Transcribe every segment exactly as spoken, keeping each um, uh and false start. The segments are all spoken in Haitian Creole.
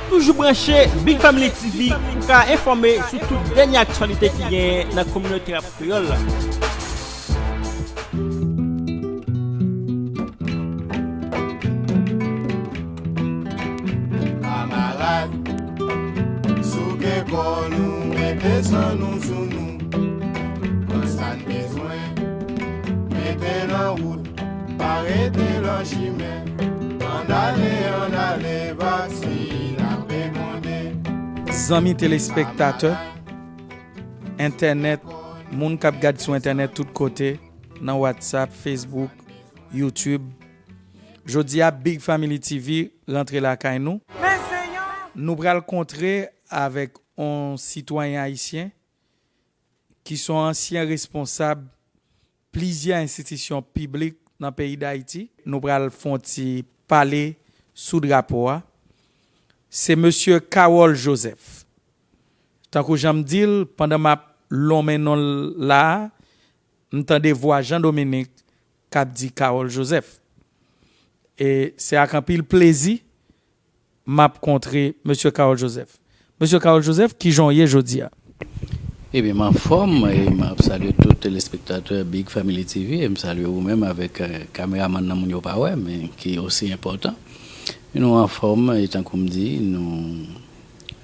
Toujou branche Big Family T V pou ka enfòme sou tout dènye aktyalite ki genyen nan kominote rap kreyòl la. Kamarad, souke kò nou, mete san nou sou nou. Pran sa n bezwen, mete nan wout, pa rete nan chimen. Ann ale, ann ale, vwasin n ape konnen. Zanmi telespektatè entènèt, moun k ap gad sou entènèt tout kote, nan WhatsApp, Facebook, YouTube. Jodi a, Big Family T V rantre lakay nou. Nou pral kontre avèk yon sitwayen ayisyen ki se yon ansyen responsab plizyè enstitisyon piblik nan peyi Dayiti. Nou pral fè yon ti pale sou drapo a. Se mesye Carole Joseph. Tankou jan m di l, pandan m ap lonmen non l la a, m tande vwa Jean Dominique k ap di Carole Joseph. E se ak anpil plezi m ap kontre mesye Carole Joseph. Mesye Carole Joseph, kijan w ye jodi a? Ebyen, m anfòm e m ap salye tout telespektatè Big Family T V e m salye ou menm avèk eh, kameramann nan moun yo pa wè, men ki osi enpòtan. Nou anfòm e tankou m di, nou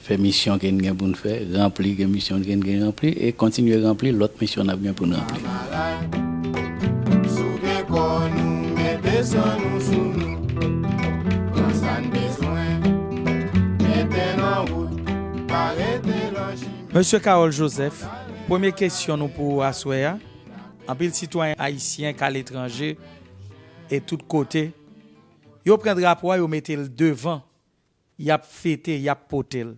fè misyon ke n gen pou n fè, ranpli ke misyon ke n gen ranpli e kontinye ranpli lòt misyon n ap gen pou n ranpli. Souke kò nou, mete san nou sou nou. Pran sa n bezwen, mete nan wout, pa rete nan chimen. Mesye Carole Joseph, premye kesyon nou pou ou aswè a. Anpil sitwayen ayisyen k aletranje e tout kote, yo pran drapo a, yo mete l devan, y ap fete, y ap pote l.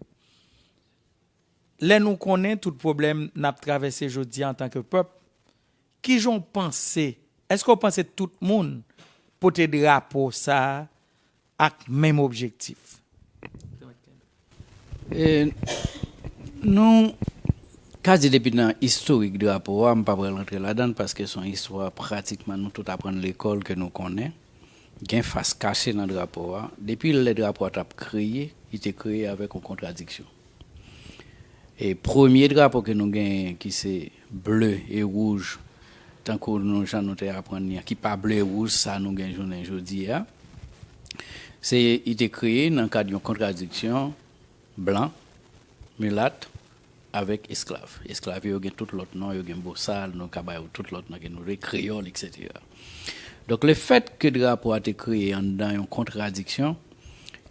Lè nou konnen tout pwoblèm n ap travèse jodi a antanke pèp, kijan w panse, èske w panse tout moun pote drapo sa a ak menm objektif? E, nou ka di depi nan istorik drapo a, m pa pral rantre ladan l paske se yon istwa pratikman nou tout aprann lekòl ke nou konnen. Gen fas kache nan drapo a. Depi lè drapo a t ap kreye, li te kreye avèk yon kontradiksyon. E premye drapo ke nou genyen ki se ble e wouj, tankou nou jan nou te aprann li an, ki pa ble e wouj sa nou gen jounen jodi a, se li te kreye nan kad yon kontradiksyon blan, milat, avèk esklav. Esklav yo gen tout lòt non, yo gen bosal, nou ka ba yo tout lòt non ke nou rele kreyòl, etsetera. Donk lefèt ke drapo a te kreye anndan yon kontradiksyon,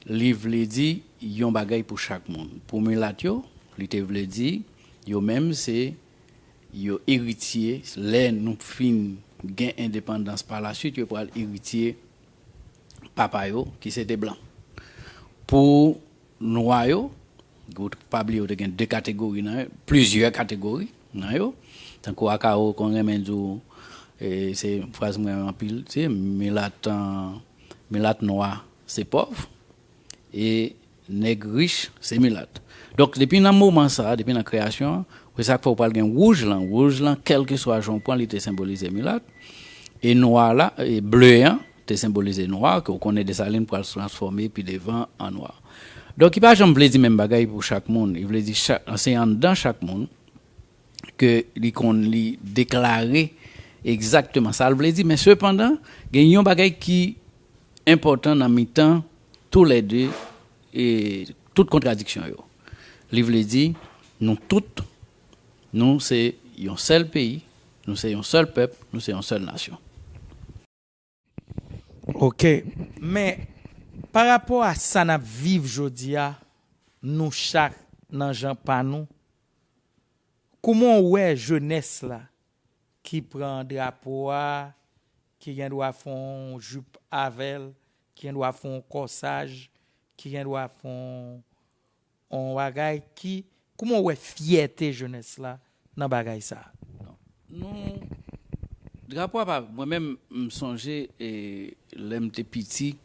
li vle di yon bagay pou chak moun. Pou milat yo, li te vle di yo menm se yo eritye, lè nou fin gen endepandans pa laswit, yo pral eritye papa yo ki se te blan. Pou nwa yo, ou pa bliye ou te gen de kategori nan yo, plizyè kategori nan yo. Tankou Akao konn renmen di w, e, se fraz mwen renmen anpil, se milat, milat nwa se pòv, e nèg rich se milat. Donk depi nan moman sa a, depi nan kreyasyon an, se sa k fè w pral gen wouj lan. Wouj lan, kèlkeswa jan w pran, li te senbolize milat. E nwa la, e ble an, te senbolize nwa, ke w konnen Desalin pral transfòme pi devan an nwa. Donk, li pa janm vle di menm bagay pou chak moun. Li vle di chak, se anndan chak moun ke li konn li deklare egzakteman sa l vle di. Men sepandan, gen yon bagay ki enpòtan nan mitan toulède e tout kontradiksyon yo. Li vle di, nou tout, nou se yon sèl peyi, nou se yon sèl pèp, nou se yon sèl nasyon. Ok. Men, pa rapò a sa n ap viv jodi a, nou chak nan jan pa nou, kouman w wè jenès la ki pran drapo a, ki gen dwa fè yon jip avè l, ki gen dwa fè yon kòsaj, ki gen dwa fè yon yon bagay ki, kouman w wè fyète jenès la nan bagay sa a? Nou, drapo a pa, mwen menm, m sonje e, lè m te piti,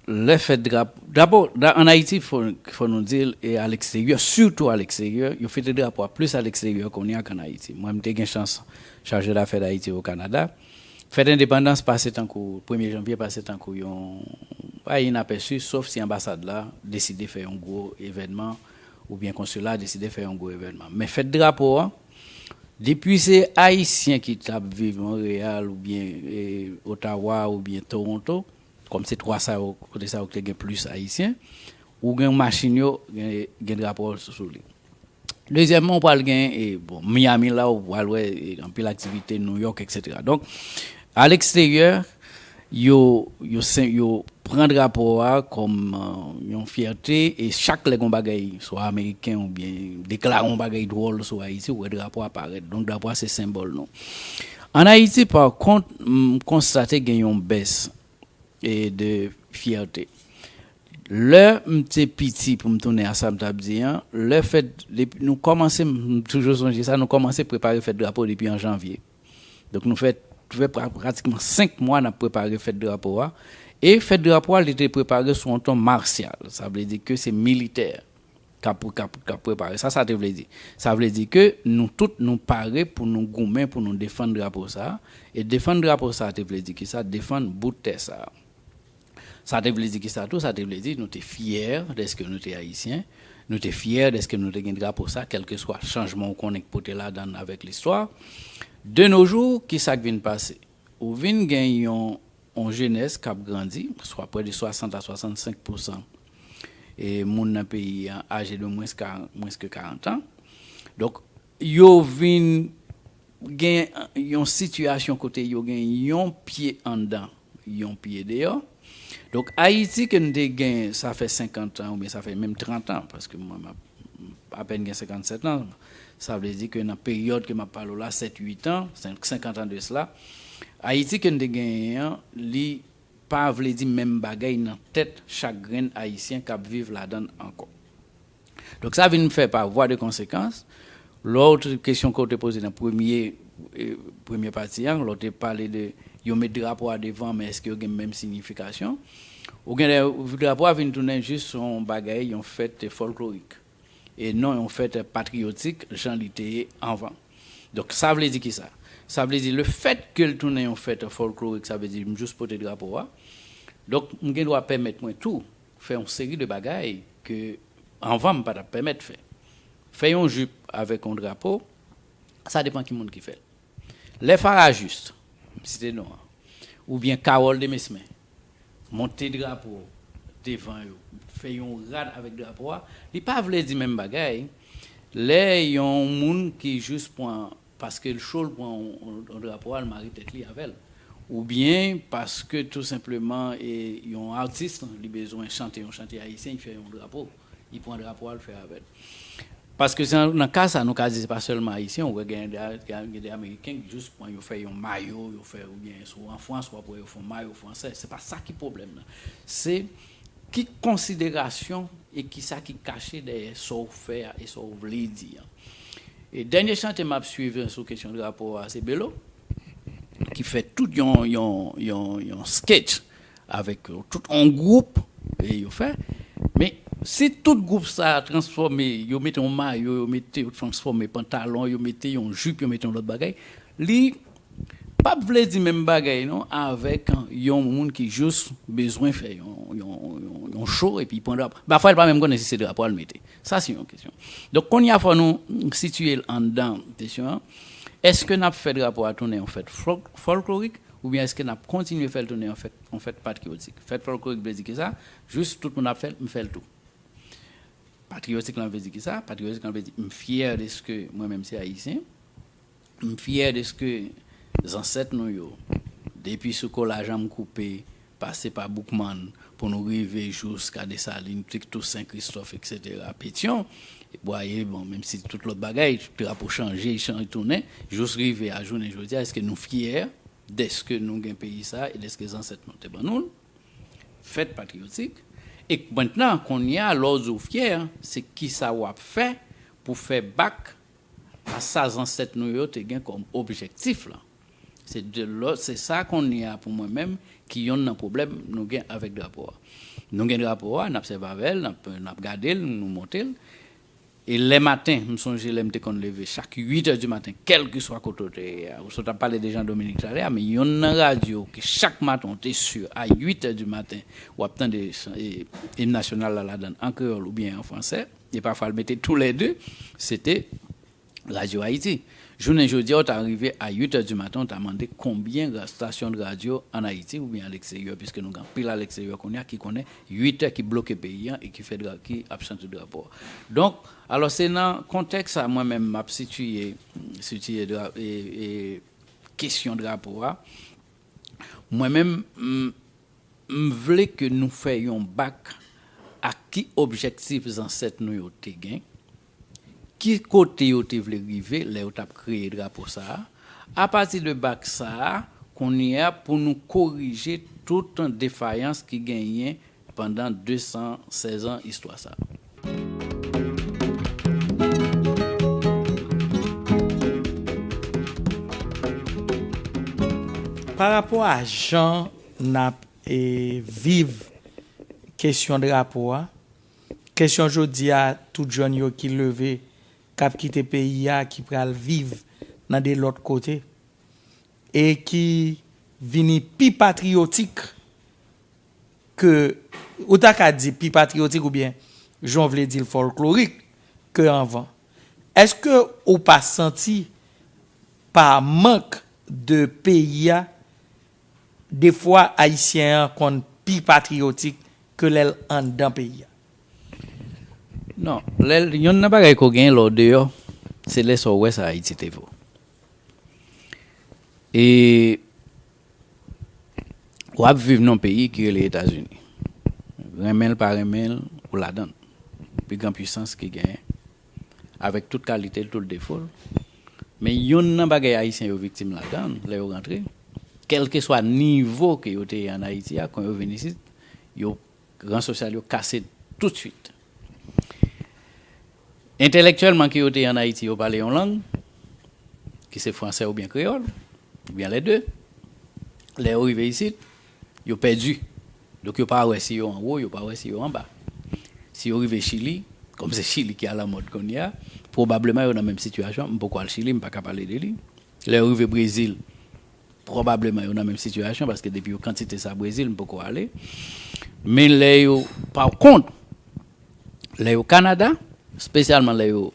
lè fèt drapo, drapo, da- ann Ayiti, fò, fò nou di l, e a leksteryè, sitou a leksteryè, yo fete drapo a plis a leksteryè kounye a k ann Ayiti. Mwen, m te gen chans chaje dafè Dayiti o Kanada. Fèt endepandans pase tankou, premye janvye pase tankou yon, pa inapèsi, sof si anbasad la deside fè yon gwo evènman, oubyen konsila a deside fè yon gwo evènman. Men fèt drapo a, depi se Ayisyen ki t ap viv Monreyal oubyen e, Otawa oubyen Toronto, kòm se twa sa yo, kote sa yo ki te gen plis Ayisyen, ou gen machin yo, gen, gen drapo sou li. Dezyèmman, ou pral gen, e, bon, Miami la, ou pral wè e, anpil aktivite, New York, etsetera. Donk, a leksteryè, yo, yo, sen- yo pran drapo a kòm e, yon fyète, e chak lè gon bagay, swa ameriken oubyen deklare yon bagay dwòl sou Ayiti, ou wè drapo a parèt. Donk, drapo a se senbòl nou. Ann Ayiti, pa kont, m konstate gen yon bès e, de fyète. Lè m te piti, pou m tounen a sa m t ap di an, lè fèt, depi nou kòmanse, m toujou sonje sa, nou kòmanse prepare fèt drapo depi an janvye. Donk, nou fè, fè pra- pratikman senk mwa n ap prepare fèt drapo a. E fèt drapo a, li te prepare sou yon ton masyal. Sa vle di ke se militè k ap, k ap, k ap prepare. Sa, sa te vle di? Sa vle di ke nou tout, nou pare pou nou goumen, pou nou defann drapo sa a. E defann drapo sa a te vle di ki sa? Defann bout tè sa a. Sa te vle di ki sa tou? Sa te vle di nou te fyè dèske nou te Ayisyen. Nou te fyè dèske nou te gen drapo sa, kèlkeswa chanjman ou konnen k pote ladan l avèk listwa. De nos jours, ki sa k vin pase? Ou vin gen yon, yon jenès k ap grandi, swa prè de swasant a swasannsenk pousan e moun nan peyi a aje de mwens ka, mwens ke karant an. Donk, yo vin gen yon sitiyasyon kote yo gen yon pye anndan, yon pye deyò. Donk, Ayiti ke n te gen, sa fè senkant an, oubyen sa fè menm trant an, paske mwen, m ap- apèn gen senkannsèt an, sa vle di ke nan peryòd ke m ap pale w la, sèt, uit an, senk- senkant an de sila, Ayiti ke n te genyen an, li pa vle di menm bagay nan tèt chak grenn Ayisyen k ap viv ladan l ankò. Donk, sa vin fè pa vwa de konsekans, lè w te, kesyon ke w te poze nan premye, e, premye pati a, lè w te pale de yo met drapo a devan, men èske yo gen menm siyifikasyon? Ou gen lè drapo a vin tounen jis yon bagay, yon fèt fòlklorik, e non yon fèt patriyotik, jan li te ye anvan. Donk, sa vle di ki sa? Sa vle di le fèt ke l tounen yon fèt fòlklorik, sa vle di m jis pote drapo a. Donk, m gen dwa pèmèt mwen tou fè yon seri de bagay ke anvan m pa t ap pèmèt fè. Fè yon jip avèk yon drapo, sa depann ki moun ki fè l. Lè Farajis, m site non an, oubyen Carole Demesmin, monte drapo devan yo, fè yon rad avèk drapo a, li pa vle di menm bagay lè yon moun ki jis pran, paske l cho, l pran yon, yon, yon drapo a, l mare tèt li avè l. Oubyen paske tou senpleman e, yon atis, li bezwen chante yon chante ayisyen, li fè yon drapo. Li pran drapo a, l fè avè l. Paske se nan, nan ka sa, nou ka di se pa sèlman Ayisyen, ou wè gen de, gen de Ameriken ki jis pran, yo fè yon mayo, yo fè, oubyen si w an Frans, w ap wè yo fè yon mayo fransè. Se pa sa ki pwoblèm nan. Se ki konsiderasyon e ki sa ki kache dèyè sa w fè a e sa w vle di a. E dènye chante m ap swiv sou kesyon drapo a, se Belo, ki fè tout yon, yon, yon, yon sketch avèk tout yon gwoup e yo fè. Men si tout gwoup sa a transfòme, yo mete yon mayo, yo mete, yo transfòme pantalon, yo mete yon jip, yo mete yon lòt bagay, li p ap vle di menm bagay non avèk yon moun ki jis bezwen fè yon, yon, yon, yon cho epi pran drapo. Pafwa, li pa menm konnen si se drapo a l mete. Sa se yon kesyon. Donk, kounye a fò nou sitiye l anndan kesyon an. Èske n ap fè drapo a tounen yon fèt fòl- fòlklorik, oubyen èske n ap kontinye fè l tounen yon fèt, yon fèt patriyotik? Fèt fòlklorik vle di ki sa? Jis tout moun ap fè l, m fè l tou. Patriyotik lan vle di ki sa? Patriyotik lan vle di m fyè dèske mwen menm se Ayisyen. M fyè dèske zansèt nou yo, depi sou Kola Janm Koupe, pase pa Boukmann, pou nou rive jiska Desalin, Tousen, Kristòf, etsetera, Petyon, Bwaye, bon, menm si tout lòt bagay, drapo chanje, chanje tounen, jis rive a jounen jodi a, èske nou fyè dèske nou gen peyi sa a e dèske zansèt nou te ban nou l? Fèt patriyotik. E mentnan, kounye a, lè w di w fyè, se kisa w ap fè pou fè bak a sa zansèt nou yo te gen kòm objektif la. Se de lò, se sa kounye a pou mwen menm ki yonn nan pwoblèm nou gen avèk drapo a. Nou gen drapo a, n ap sèvi avè l, n ap, n ap gade l, nou monte l. E lè maten, m sonje lè m te konn leve chak uit è di maten, kèlkeswa kote w te ye a. Ou sot ap pale de Jean Dominique talè a, men yonn nan radyo ke chak maten w te si a uit è di maten, w ap tande chan- e, im nasyonal la ladan l an kreyòl oubyen an fransè, e pafwa l mete toulède, se te Radyo Ayiti. Jounen jodi a, w ta rive a uit è di maten, w ta mande konbyen ra- stasyon de radyo ann Ayiti oubyen aleksteryè, piske nou gen anpil aleksteryè kounye a ki konnen uit è ki bloke peyi a e ki fè dra- ki ap chante drapo a. Donk, alò, se nan kontèks sa a mwen menm m ap sitiye, sitiye dra- e, e, kesyon drapo a. Mwen menm, m, m vle ke nou fè yon bak ak ki objektif zansèt nou yo te gen, ki kote yo te vle rive lè yo t ap kreye drapo sa a. Apati de bak sa a, kounye a pou nou korije tout defayans ki genyen pandan de san sèz an istwa sa a. Pa rapò a jan n ap e, viv kesyon drapo a, kesyon jodi a, tout jèn yo ki leve, k ap kite peyi a, ki pral viv nan de lòt kote, e ki vini pi patriyotik ke, ou ta ka di pi patriyotik oubyen, jan w vle di l, fòlklorik ke anvan. Èske ou pa santi pa mank de peyi a, defwa Ayisyen an konn pi patriyotik ke lè l anndan peyi a? Non, lè, yonn nan bagay ke w genyen lè w deyò, se lè sa w wè sa Ayiti te vo. E w ap viv nan yon peyi ki rele Etazini. Renmen l, pa renmen l, ou ladan l. Pi gran pwisans ki genyen, avèk tout kalite l, tout defo l. Men yonn nan bagay Ayisyen yo viktim ladan l, lè yo rantre, kèlkeswa nivo ke yo te ye ann Ayiti a, kan yo vin isit, yo, ran sosyal yo kase toutswit. Entèlèktyèlman ke yo te ye ann Ayiti, yo pale yon lang, ki se fransè oubyen kreyòl, oubyen lè de. Lè yo rive isit, yo pèdi. Donk yo pa wè si yo anwo, yo pa wè si yo anba. Si yo rive Chili, kòm se Chili ki alamòd kounye a, pwobableman yo nan menm sitiyasyon. M poko al Chili, m pa ka pale de li. Lè yo rive Brezil, pwobableman yo nan menm sitiyasyon, paske depi yo kantite sa Brezil, m poko ale. Men lè yo, pa kont, lè yo Kanada, espesyalman lè yo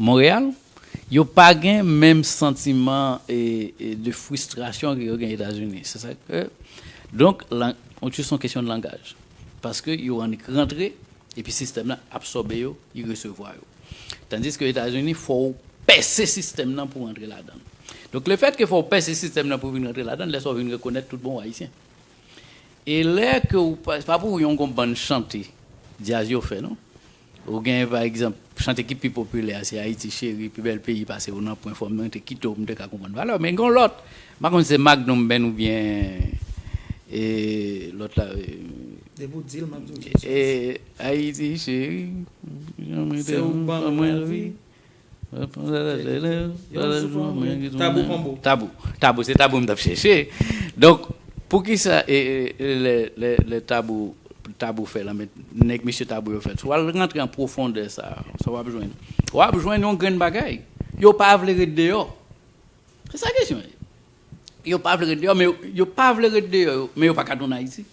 Monreyal, yo pa gen menm santiman e, e, de fristrasyon ke yo gen Etazini. Se sa ke, donk, lan- yon ti se yon kesyon de langaj. Paske yo annik rantre, epi sistèm nan absòbe yo, li resevwa yo. Tandiske Etazini, fò w pèse sistèm nan pou w rantre ladan l. Donk, lefètke fò w pèse sistèm nan pou w vin rantre ladan l, lè sa w vin rekonèt tout bon w Ayisyen. E lè ke w pa, pa pou yon gon bann chante djaz yo fè, non? Ou gen, pa egzanp, chante ki pi popilè a, se Ayiti Cheri, pi bèl peyi pase w nan pwen fò m te kite w, m te ka konprann valè w. Men gen yon lòt, m pa konn si se Magnum Band oubyen e, lòt la. E, Depi w di l, m ap di w se e, Ayiti Cheri, jan mwen te Se ou ban mwen lavi. Tabou konbo. Tabou. Tabou, se tabou m t ap chèche. Donk, poukisa e, e, e, lè, lè, lè tabou, tabou fè la, men nèg mesye tabou yo fè, si w al rantre an pwofondè sa, sa w ap jwenn. W ap jwenn yon grenn bagay. Yo pa vle ret deyò. Se sa kesyon an ye. Yo pa vle ret deyò, men yo, yo pa vle ret deyò, yo, men yo pa ka tounen Ayiti.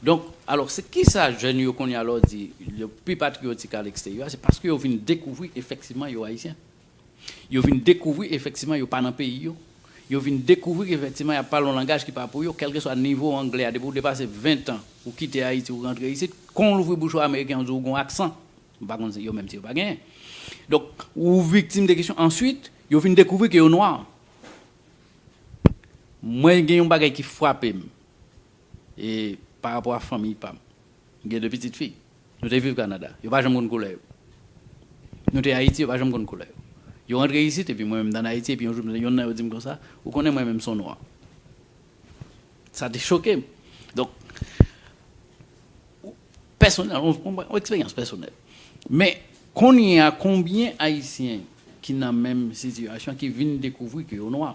Donk, alò, se kisa jèn yo kounye a lè w di yo pi patriyotik a leksteryè a? Se paske yo vin dekouvri efektivman yo ayisyen. Yo vin dekouvri efektivman yo pa nan peyi yo. Yo vin dekouvri efektivman y ap pale yon langaj ki pa pou yo, kèlkeswa nivo anglè a, depi w depase ven tan, ou kite Ayiti, ou rantre isit, kon w louvri bouch ou ameriken an di w gon aksan. M pa konn si yo menm si yo pa genyen. Donk, ou viktim de kesyon. Answit, yo vin dekouvri ke yo nwa. Mwen gen yon bagay ki frape m e, pa rapò a fanmi pa m. M gen de pitit fi. Nou te viv Kanada. Yo pa janm konn koulè yo. Nou te Ayiti, yo pa janm konn koulè yo. Yo rantre isit, epi mwen menm m t ann Ayiti, epi yon jou, yonn nan yo di m konsa, ou konnen mwen menm se yon nwa. Sa te choke m. Donk, pèsonèl, yon, yon, yon eksperyans pèsonèl. Men, kounye a, konbyen Ayisyen ki nan menm sitiyasyon ki vin dekouvri ke yo nwa,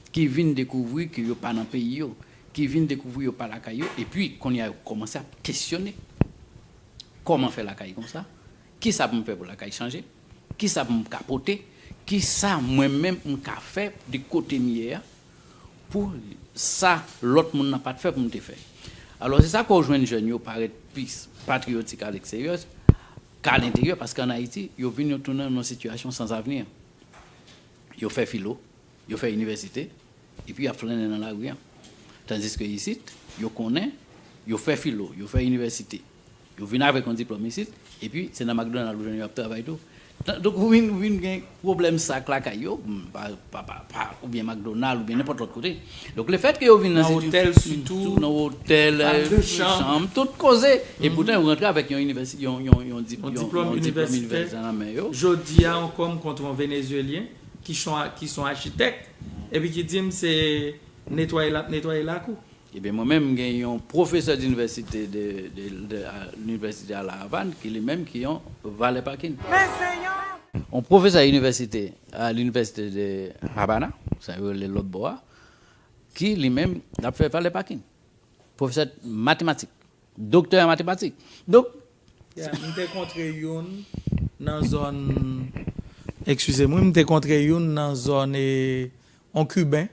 ki vin dekouvri ke yo pa nan peyi yo, ki vin dekouvri yo pa lakay yo, epi kounye a yo kòmanse ap kesyone kòman fè lakay konsa, kisa pou m fè pou lakay chanje, kisa pou m ka pote, kisa mwen menm m ka fè de kote m ye a, pou sa lòt moun nan pa t fè pou m te fè. Alò, se sa k fè w jwenn jèn yo parèt plis patriyotik a leksteryè k a lenteryè, paske ann Ayiti, yo vin yo tounen nan yon sitiyasyon sanzavni. Yo fè filo, yo fè inivèsite, epi y ap flannen nan lari a. Tandiske isit, yo konnen, yo fè filo, yo fè inivèsite, yo vin avèk yon diplòm isit, epi se nan McDonald ou jwenn yo ap travay tou. Tan- Donk, ou vin, ou vin gen pwoblèm sa k lakay yo, m, pa, pa, pa, pa, oubyen McDonald, oubyen nenpòt lòt kote. Donk, lefètke yo vin nan Nan siti- otèl sitou, nan otèl, sal de chanm, tout koze. E poutan, yo rantre avèk yon inivèsi-, yon, yon, yon dip- Yon yon, diplòm yon diplòm inivèsitè. Inivèsitè nan men yo. Jodi a ankò, m kontre yon Venezyelyen ki son, ki son achitèk, epi ki di m se netwaye l ap netwaye lakou. Ebyen, mwen menm, m gen yon pwofesè dinivèsite de, de, de, a, linivèsite a La Havane, ki li menm ki yon valè pakin. Yon pwofesè inivèsite a linivèsite de Habana, sa yo rele lòt bò a, ki li menm, l ap fè valè pakin. Pwofesè matematik, doktè an matematik. Donk, Ya, m te kontre youn nan zòn, eskize m, wi, m te kontre youn nan zòn, e, yon Kiben.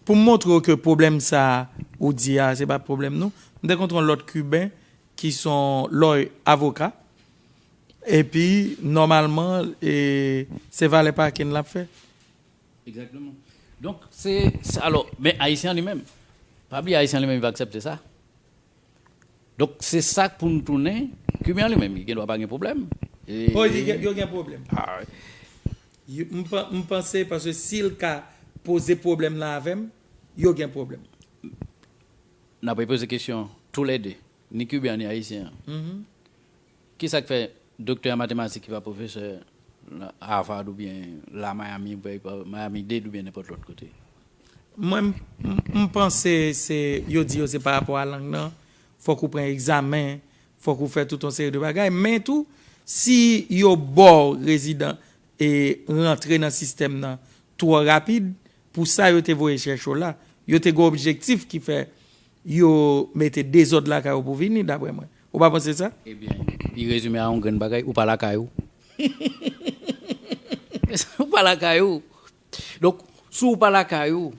Pou m montre w ke pwoblèm sa ou di a, se pa pwoblèm nou. M te kontre yon lòt Kiben ki se yon lawyer, avoka. Epi, nòmalman, e, se valè pakin l ap fè. Egzakteman. Donk, se, se, alò, men Ayisyen an li menm, pa bliye Ayisyen an li menm, li va aksepte sa. Donk, se sa k pou n tounen, Kiben an li menm, li gen dwa pa gen pwoblèm. E, Oh, li gen, yo gen pwoblèm. Ah, wi. Yo, m pa- m panse, paske si l ka poze pwoblèm lan avè m, yo gen pwoblèm. N ap repoze kesyon toulède, ni Kiben an, ni Ayisyen an. Mhm. Kisa k fè doktè an matematik ki pa pwofesè Harvard oubyen la Miami, Miami Dade oubyen nenpòt lòt kote? Mwen, m, m, m panse se, yo di yo se pa rapò a lang nan, fòk ou pran egzamen, fòk ou fè tout yon seri de bagay, men tou, si yo ba w rezidan e rantre nan sistèm nan twò rapid, pou sa yo te voye chèche w la, yo te gen objektif ki fè yo mete dezòd lakay ou pou vini, daprè mwen. Ou pa panse sa? Ebyen, li rezime a yon grenn bagay, ou pa lakay ou. Ou pa lakay ou. Donk, si w pa lakay ou,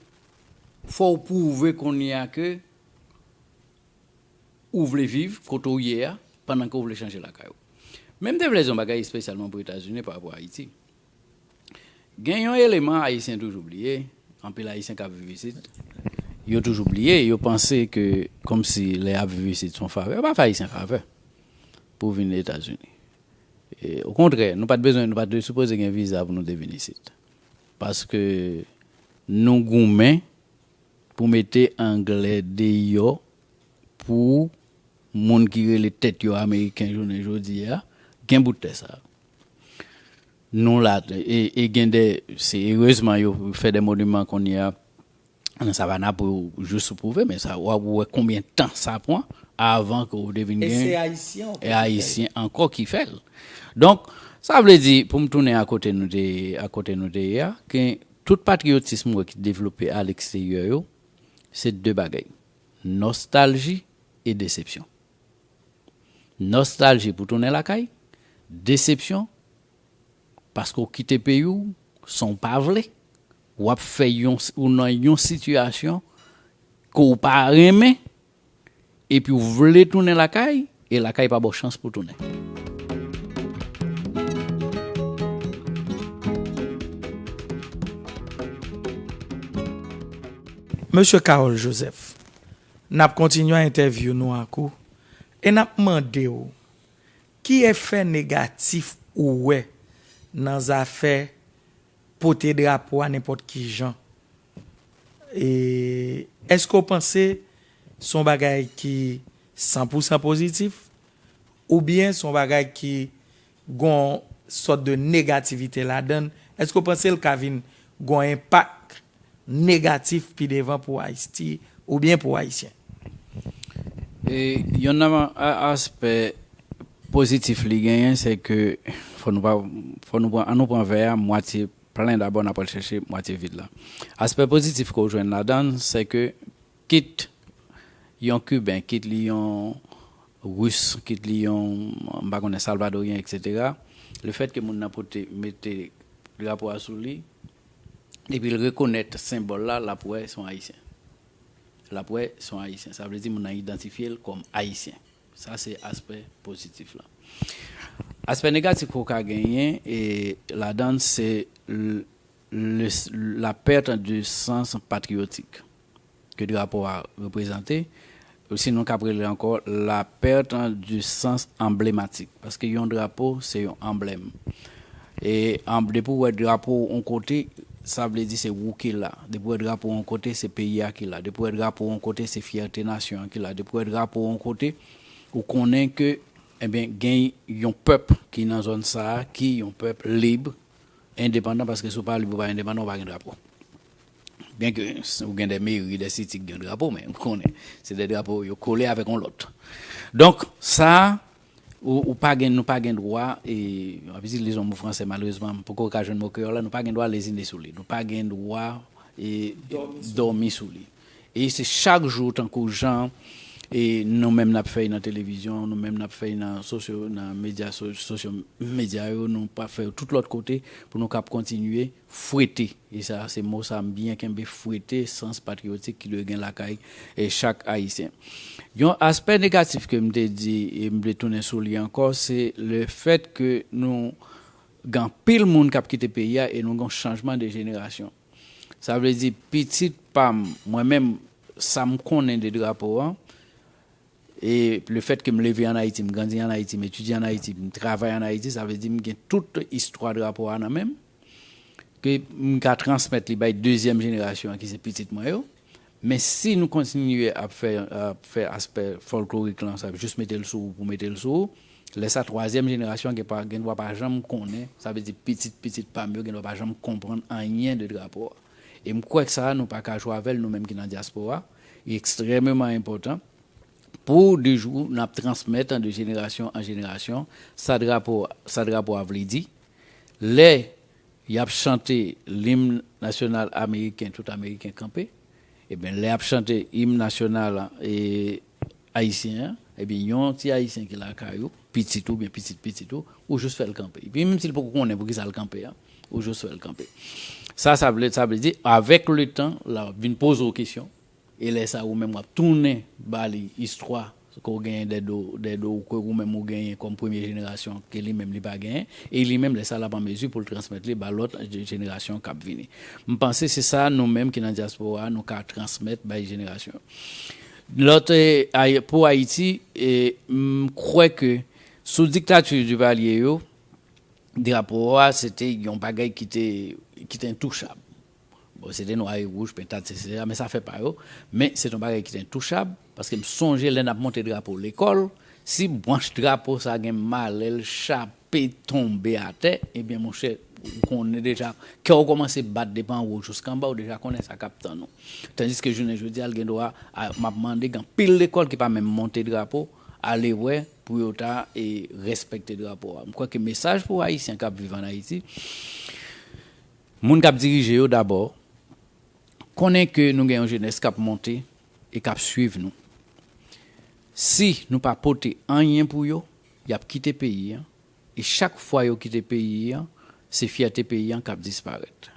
fò w pwouve kounye a ke ou vle viv kote w ye a, pandan ke w vle chanje lakay ou. Men m te vle di yon bagay espesyalman pou Etazini pa rapò a Ayiti. Gen yon eleman Ayisyen toujou bliye, anpil Ayisyen k ap viv isit, yo toujou bliye, yo panse ke kòmsi lè y ap viv isit se yon favè. Yo pa fè Ayisyen favè pou vin Etazini. E, okontrè, nou pa t bezwen, nou pa t sipoze gen viza pou nou te vin isit. Paske nou goumen pou mete anglè deyò pou moun ki rele tèt yo Ameriken jounen jodi a, gen bout tè sa. Nou la, e, e gen de, se erezman yo fè de moniman kounye a nan Savannah pou jis pwouve, men sa, w ap wè konbyen tan sa pran avan ke w te vin E gen se Ayisyen ankò e ki fè l. Ayisyen ankò ki fè l. Donk, sa vle di, pou m tounen a kote nou te, a kote nou te ye a, ke tout patriyotis m wè ki devlope a leksteryè yo, se de bagay, nòstalji e desepsyon. Nòstalji pou tounen lakay, desepsyon paske w kite peyi w san w pa vle, w ap fè yon, ou nan yon sitiyasyon ke w pa renmen, epi w vle tounen lakay, e lakay pa ba w chans pou tounen. Mesye Carole Joseph, n ap kontinye entèvyou nou ak ou, e n ap mande w, ki efè negatif ou wè nan zafè pote drapo a nenpòt ki jan? E èske w panse se yon bagay ki san pou san pozitif? Oubyen se yon bagay ki gen yon sòt de negativite ladan l? Èske w panse l ka vin gen yon enpak negatif pi devan pou Ayiti oubyen pou Ayisyen? E yonn nan a- aspè pozitif li genyen, se ke fò nou pa, fò nou pran, ann nou pran vè a mwatye plen dabò, n ap al chèche mwatye vid la. Aspè pozitif ke w jwenn ladan l, se ke kit Yon Kiben, kit li yon Ris, kit li yon, m pa konnen, Salvadoryen, etsetera, lefètke moun nan pote, mete drapo a sou li, epi l rekonèt senbòl la, l ap wè se yon Ayisyen. L ap wè se yon Ayisyen. Sa vle di moun nan idantifye l kòm Ayisyen. Sa se aspè pozitif la. Aspè negatif ke w ka genyen e ladan l se l- le- la perte du sens patriotique ke drapo a reprezante. Sinon, k ap rele ankò la perte du sens emblématique, paske yon drapo se yon anblèm. E anb- depi w wè drapo yon kote, sa vle di se ou ki la. Depi w wè drapo yon kote, se peyi a ki la. Depi w wè drapo yon kote, se fyète nasyon an ki la. Depi w wè drapo yon kote, ou konnen ke, ebyen, gen yon pèp ki nan zòn sa a, ki yon pèp lib, endepandan, paske si w pa lib, ou pa endepandan, ou pa gen drapo. Byenke s- ou gen de meri, de siti ki gen drapo, men ou konnen, se de drapo yo kole avèk yon lòt. Donk, sa, ou, ou pa gen, nou pa gen dwa, e, m ap itilize yon mo fransè, malerezman, m poko ka jwenn mo kreyòl la, nou pa gen dwa lezine sou li. Nou pa gen dwa e, dòmi sou li. E se chak jou, tankou jan e nou menm n ap fè y nan televizyon, nou menm n ap fè y nan sosyo, nan medya, so- sosyo medya yo, nou pa fè yo tout lòt kote pou nou kab kontinye fwete. E sa, se mo sa m byen kenbe, fwete sans patriyotik ki dwe gen lakay e chak Ayisyen. Yon aspè negatif ke m te di, e m vle tounen sou li ankò, se le fèt ke nou gen anpil moun k ap kite peyi a e nou gen yon chanjman de jenerasyon. Sa vle di, pitit pa m, mwen menm, sa m konnen de drapo an, e lefètke m leve ann Ayiti, m grandi ann Ayiti, m etidye ann Ayiti, m travay ann Ayiti, sa vle di m gen tout istwa drapo a nan men m, ke m ka transmèt li bay dezyèm jenerasyon an, ki se pitit mwen yo. Men si nou kontinye ap fè, ap fè aspè fòlklorik lan, sa jis mete l sou ou pou mete l sou ou, lè sa, twazyèm jenerasyon an gen pa, gen dwa pa janm konnen, sa vle di pitit pitit pa m yo gen dwa pa janm konprann anyen de drapo a. E m kwè ke sa, nou pa ka jwe avè l, nou menm ki nan dyaspora. Li ekstrèmeman enpòtan pou de jou n ap transmèt de jenerasyon an jenerasyon sa drapo, sa drapo a vle di. Lè y ap chante lim nasyonal ameriken, tout Ameriken kanpe. Ebyen, lè y ap chante im nasyonal e, ayisyen an, ebyen, yon ti Ayisyen ki lakay ou, pitit ou, byen pitit pitit ou, ou jis fè l kanpe. Epi menm si l poko konnen poukisa l kanpe a, ou jis fè l kanpe. Sa, sa vle, sa vle di, avèk letan, l ap vin poze w kesyon, e lè sa, ou menm w ap tounen ba li istwa ke w genyen dèyè do, dèyè do w, ke ou menm ou genyen kòm premye jenerasyon, ke li menm li pa genyen, e li menm, lè sa, l ap an mezi pou l transmèt li ba lòt je- jenerasyon k ap vini. M panse se sa, nou menm ki nan dyaspora a, nou ka transmèt bay jenerasyon yo. Lòt, e, Ay- pou Ayiti, e, m kwè ke sou diktati Duvalier yo, drapo a, se te yon bagay ki te, ki te entouchab. Bon, se te nwa e wouj, pentad, etsetera, men sa fè pa yo. Men se te yon bagay ki te entouchab, paske m sonje lè n ap monte drapo lekòl, si branch drapo sa gen malè l chape tonbe atè, ebyen, monchè, ou konnen deja, kè w kòmanse bat depi anwo jiska anba, ou deja konnen sa k ap tann ou. Tandiske jounen jodi a, l gen dwa, a, m ap mande, gen anpil lekòl ki pa menm monte drapo, ale wè, pou yo ta, e, respekte drapo a. M kwè ke mesaj pou Ayisyen k ap viv ann Ayiti, moun k ap dirije yo dabò, konnen ke nou gen yon jenès k ap monte e k ap swiv nou. Si nou pa pote anyen pou yo, y ap kite peyi a, e chak fwa yo kite peyi a, se fyète peyi a k ap disparèt.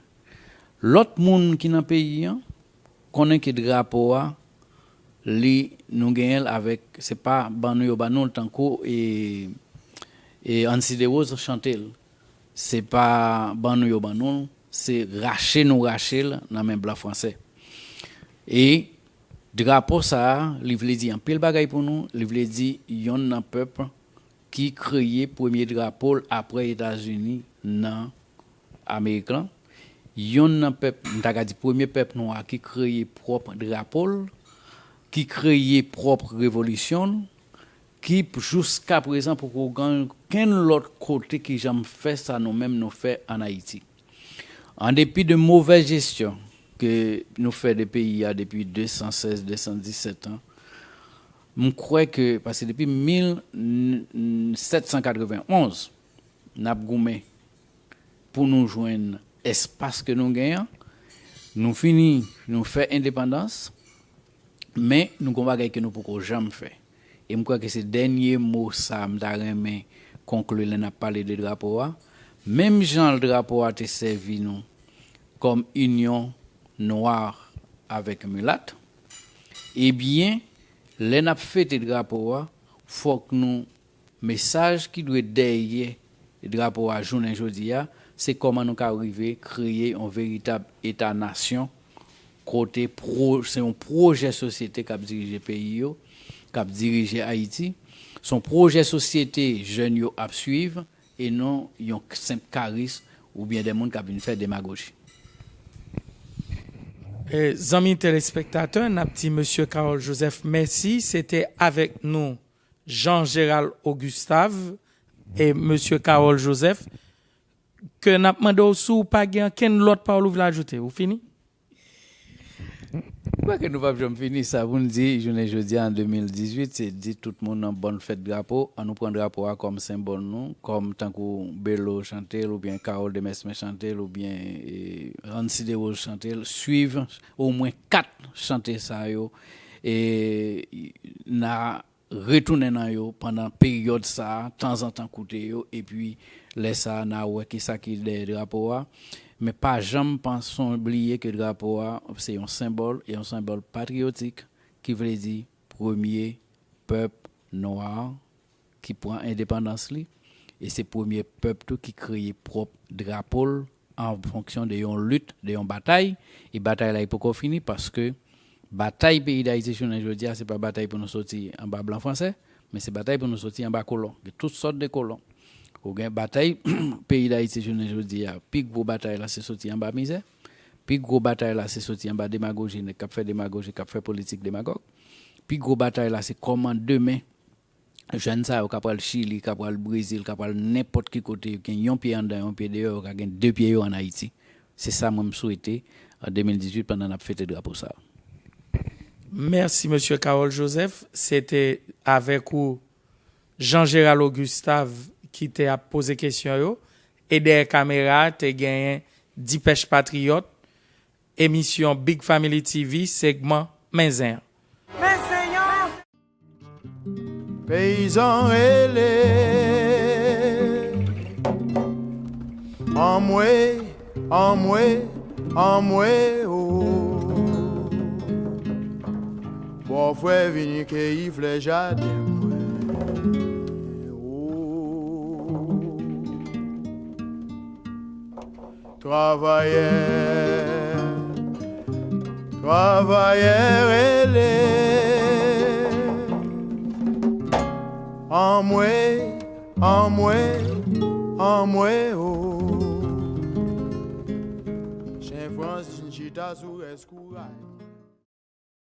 Lòt moun ki nan peyi a, konnen ke drapo a, li, nou genyen l avèk, se pa ban nou yo ban nou l tankou, e, e Ancy Desroses chante l. Se pa ban nou yo ban nou l, se rache nou rache l nan men blan fransè. E drapo sa a, li vle di anpil bagay pou nou, li vle di yonn nan pèp ki kreye premye drapo l apre Etazini nan Amerik lan. Yonn nan pèp, m ta ka di premye pèp nwa ki kreye pwòp drapo l, ki kreye pwòp revolisyon l, ki jiska prezan poko gen okenn lòt kote ki janm fè sa nou menm nou fè ann Ayiti. An depi de movèz jesyon ke nou fè de peyi a depi de san sèz, de san disèt an, m kwè ke, paske depi mil sèt san katreven onz, n ap goumen pou nou jwenn espas ke nou genyen an. Nou fini, nou fè endepandans. Men, nou gon bagay ke nou poko janm fè. E m kwè ke se dènye mo sa m ta renmen konkli lè n ap pale de drapo a. Menm jan drapo a te sèvi nou kòm inyon nwa avèk milat, ebyen, lè n ap fete drapo a, fòk nou, mesaj ki dwe dèyè drapo a jounen jodi a, se kòman nou ka rive kreye yon veritab eta nasyon kote pwo-, se yon pwojè sosyete k ap dirije peyi yo, k ap dirije Ayiti. Se yon pwojè sosyete jèn yo ap swiv e non yon senp karis oubyen de moun k ap vin fè demagoji. E, zanmi telespektatè, n ap di Mesye Carole Joseph mèsi. Se te avèk nou Jean Gérald Augustave e Mesye Carole Joseph, ke n ap mande w si w pa gen ankenn lòt pawòl ou vle ajoute. Ou fini? M kwè ke nou p ap janm fini. Sa pou n di, jounen jodi a, an de mil dizuit, se di tout moun yon bòn fèt drapo. An nou pran drapo a kòm senbòl nou, kòm tankou Belo chante l, oubyen Carole Demesmin chante l, oubyen, e, Rancy Derose chante l. Swiv omwen kat chante sa yo. E, n a retounen nan yo pandan peryòd sa a, tanzantan koute yo, epi lè sa a, n a wè kisa ki dèyè drapo a. Men pa janm panse, bliye ke drapo a, se yon senbòl, e yon senbòl patriyotik, ki vle di premye pèp nwa ki pran endepandans li, e se premye pèp tou ki kreye pwòp drapo l an fonksyon de yon lit, de yon batay, e batay la, li poko fini, paske batay peyi Dayiti jounen jodi a, se pa batay pou nou soti anba blan fransè, men se batay pou nou soti anba kolon. Gen tout sòt de kolon. Ou gen batay peyi Dayiti jounen jodi a, pi gwo batay la, se soti anba mizè, pi gwo batay la, se soti anba demagoji, nèg k ap fè demagoji, k ap fè politik demagòg. Pi gwo batay la, se kòman demen jèn sa yo ka pral Chili, ka pral Brezil, ka pral nenpòt ki kote, yo gen yon pye anndan, yon pye deyò, yo ka gen de pye yo ann Ayiti. Se sa mwen m swete an de mil dizuit pandan n ap fete drapo sa a. Mèsi, Mesye Carole Joseph. Se te avèk ou Jean Gérald Augustave ki te ap poze kesyon yo. E dèyè kamera a, te genyen Dipèch Patriyòt, emisyon Big Family T V, segman Men Zen an. Men Zen an! Peyizan rele, anmwe, anmwe, anmwe, o. Bòfrè vini keyi flè jaden mwen, o. Travayè, travayè rele, anmwe, anmwe, anmwe, o. Chen Frans vin chita sou rès kouray.